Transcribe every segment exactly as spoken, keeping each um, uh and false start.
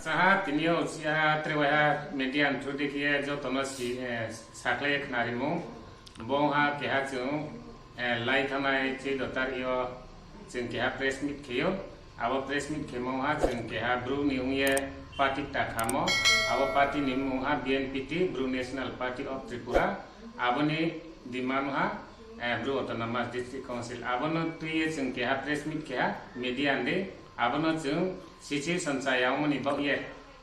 Saha tini o siha tre waiha media ni through di khe jotono si, eh, sakle khnarimung. Bo wngha keha chwng, eh, lai thangnai chwi dotar yo chwng keha press meet kheyo. Abo press meet khemo wngha chwng keha Bru ni wngye party ta khamo. Abo party ni mung wngha B N P T, Bru National Party of Tripura. Aboni demand wngha, eh, Bru Autonomous District Council. Abono twiye chwng keha press meet keha media ni. Abono chwng situation chaya wngmani bagwi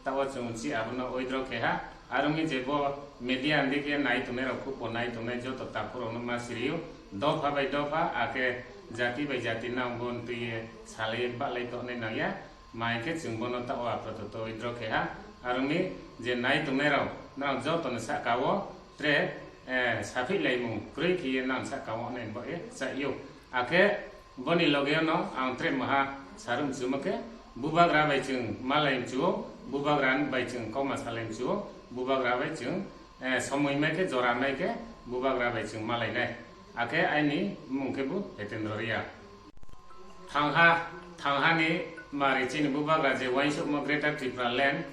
tao chwng chi abono withdraw keha. Aroni je bo media ni khe nai tongnai rok, khub bo nai tongnai joto takhurokno ma siriyo. Dopha bai dopha, akhe jati bai jati nang bo twiye salai bahlai tongnai nangya. Mai khe chwng bono tao apato to withdraw keha. Aroni je nai tongnai rok, nang joto ni saka o tre, eh, saphi laimung kwrwi khe nang saka o nai bo e chayo. Akhe boni loge no ang tre maha sarum chuma khe bubagra bai chwng malai mchuo, bubagra bai chwng koma salai mchuo, bubagra bai chwng, eh, somoi mai khe jora mai khe bubagra bai chwng malai nai. Akhe aini mung khe bu Hetendra Riya. Thangha, thangha ni mari chini bubagra je uansukma Greater Tripura Land,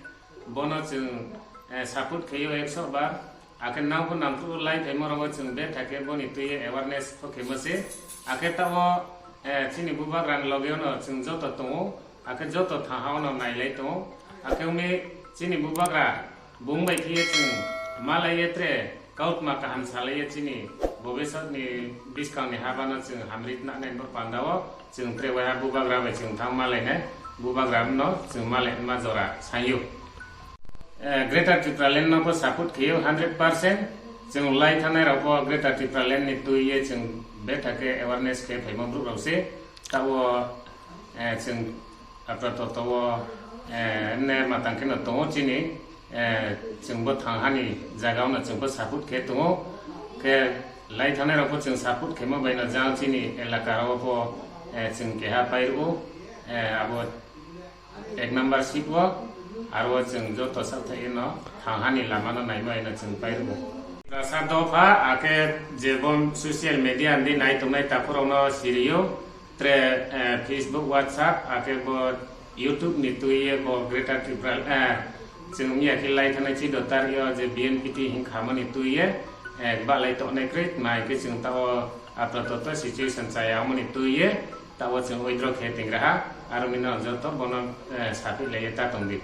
bono chwng, eh, support kheyo ekso bar. Akhe nangkho nangkhu lai phaima rogo chwng betha khe boni twiwi awareness kho khemo se. Akhe tao, eh, chini bubagra ni loge no chwng joto tongo. Akhe joto thangha no nailai tongo. Akhe wngwi chini bubagra bung bai khe chwng malai ye tre kautma kaham salai ye chini bobisot ni biskang ni haba no chwng hamrit na nai bo panda o chwng tre waiha bubagra bai chwng thang malai nai bubagra no chwng malai ma jora sanyo. Eh, Greater Tripura Land no bo support kheyo hundred percent. Chwng lai thanai rok bo Greater Tripura Land ni twi ye chwng betha khe awareness khe phaima bwrwk rok se. Tao, eh, chwng apato to o, eh, ne matang khe no tongo chini, eh, chwng bo thang hani jaga o no chwng bo support khe tongo. Khe lai thanai rok bo chwng support khe ma bai no jang chini elaka rok bo, eh, chwng keha pai rwo, eh, abo ek number seat o, aro chwng joto sathai no thang hani lama no naima ino chwng pai rwo. Rasa dopha akhe je bo social media ni nai tongnai takhurok no siriyo, tre, eh, Facebook, WhatsApp, akhe bo YouTube ni twi ye bo Greater Tripura, eh, chwng miya khe lai thanai chi dotar yo je B N P T hin khamani twi ye, eh, balai tongnai kre mai khe chwng tao apato to situation chaya mani twi ye. Tao chwng withdraw khe tingraha, aro mino joto bono, eh, saphi laiye ta tongdi.